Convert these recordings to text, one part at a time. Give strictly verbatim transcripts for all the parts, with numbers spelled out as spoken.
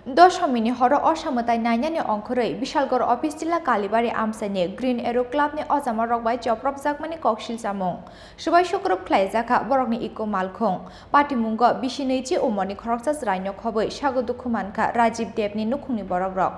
Dosomini horo osa mwtai nainani ongkhorwi Bishalgarh Office Tila Kalibari amchaini Green Arrow Clubni ojama rok bai chopropjakmani koksil chamung. Swbai sukrub khlaijakha borokni iko malkhung. Patimungo bisi nwichi umorni khoroksa chwraino khobwi sago dukhu mankha Rajiv Debni nukhungni borokrok.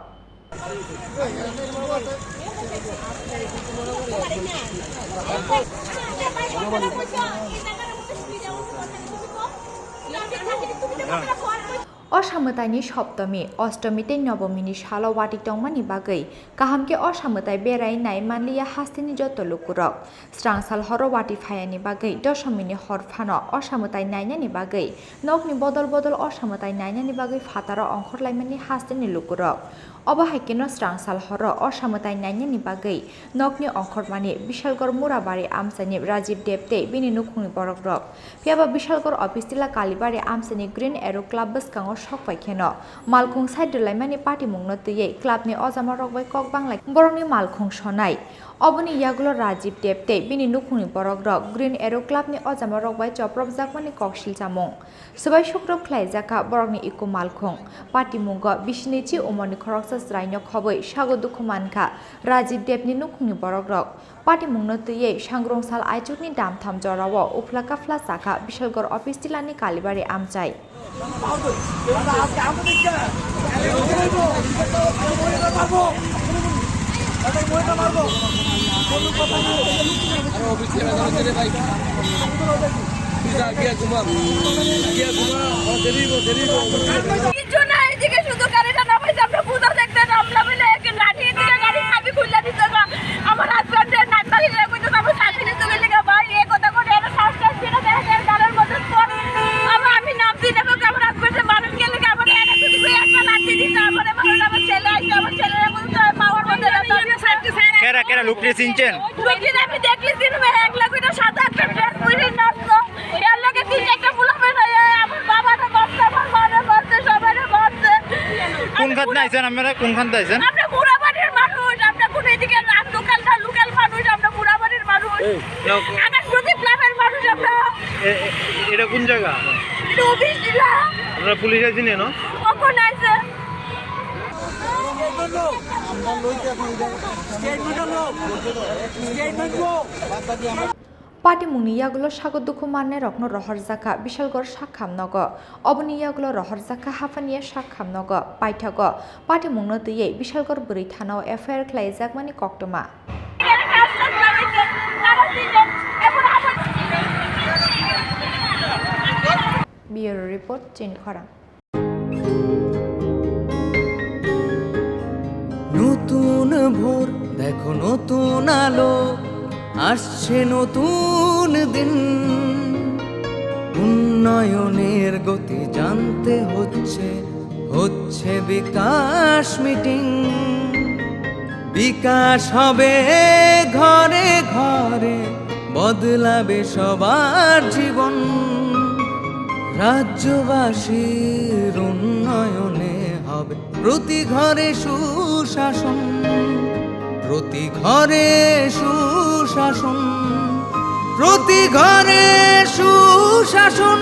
Osa mwtaini Soptomi, Ostomi tei Nobomini salo watwi tongmani bagwi kaham khe osa mwtai berai nai manliya hasteni joto lukurok. Srangsal horo watwi phayani bagwi Dosomini hor phano osa mwtai nainani bagwi nokni bodol bodol osa mwtai nainani bagwi phataro ongkhorlaimani hasteni lukurok. Obo hai kheno srangsal horo osa mwtai nainani bagwi nokni ongkhormani Bishalgarh Murabari amchaini Rajiv Deb tei bini nukhungni borokrok. Phiya ba Bishalgarh Office Tila Kalibari amchaini Green Arrow Club bwskango sok pai kheno malkhung side rwlaimani patimungno twiwi clubni ojama rok bai kok banglai borokni malkhung sonai. Oboni yagulo Rajiv Deb tei bini nukhungni borokrok Green Arrow Clubni ojama rok bai chopropjakmani koksil chamung. Swbai sukrub khlaijakha borokni iko malkhung. Patimungo bisi nwichi umorni khoroksa chwraino khobwi sago dukhu mankha Rajiv Debni nukhungni borokrok. Patimungno twiwi sangrong sal aichukni damtham jorao uphla kaphla chakha Bishalgarh Office Tilani Kalibari amchai. কিচ্ছু নাই, এদিকে শুধু গাড়িটা নামাইছে, আমরা পূজা দেখতে নামলাম, এদিকে লাঠি, এদিকে গাড়ি চাবি খুলে দিতে না। আমার হাজব্যান্ডের নাইট বাড়ি লেগে কইতে, আমার চাকরি চলে লেগে ভাই, এ কথা করে এরা শ্বাস টাস ফিরে দেয়, এর গালের মধ্যে স্পট। আমার আমি নামছি না, আমাকে আমার হাজব্যান্ডের মানুষ গেলে কি আমার এরা শুধু করে একটা লাঠি দিতে, আমার ভালো আমার ছেলে আইছে, আমার ছেলেরা বলতে হয়, পাওয়ার মধ্যে না, তাহলে কেরা, কেরা লুকরে চিনছেন? লুকরে আমি দেখলে চিনবে, এক লাখ ওইটা সাদা একটা ড্রেস পরে নাচতো। এর লগে তিন চারটা পোলাপান হয়ে আমার বাবারে মারছে, আমার মারে মারছে, সবাইরে মারছে। কোনখান আইছেন আপনারা? কোনখান আইছেন? আমরা মুরাবাড়ির মানুষ, আমরা কোনো এদিকে রাত লোকাল না, লোকাল মানুষ, আমরা মুরাবাড়ির মানুষ। এই, নাও। আকাশ প্রদীপ ক্লাবের মানুষ আমরা। এ, এ, এটা কোন জায়গা? এটা অফিস ছিল। আপনারা পুলিশ আইছেন এনো? কখন আইছে? Statement লো, statement লো, statement লো। Patimungni yagulo sago dukhu mannairokno rohorjakha Bishalgarh sakham nogo. Oboni yagulo rohorjakha Haphania sakham nogo. Paithago patimungno twiwi Bishalgarh bwrwi thanao F I R khlaijakmani koktwma. Bureau Report, Chini Khorang. নতুন ভোর, দেখো নতুন আলো, আসছে নতুন দিন। উন্নয়নের গতি জানতে হচ্ছে, হচ্ছে বিকাশ মিটিং। বিকাশ হবে ঘরে ঘরে, বদলাবে সবার জীবন। রাজ্যবাসীর উন্নয়নে হবে প্রতি ঘরে সুশাসন, প্রতি ঘরে সুশাসন, প্রতি ঘরে সুশাসন।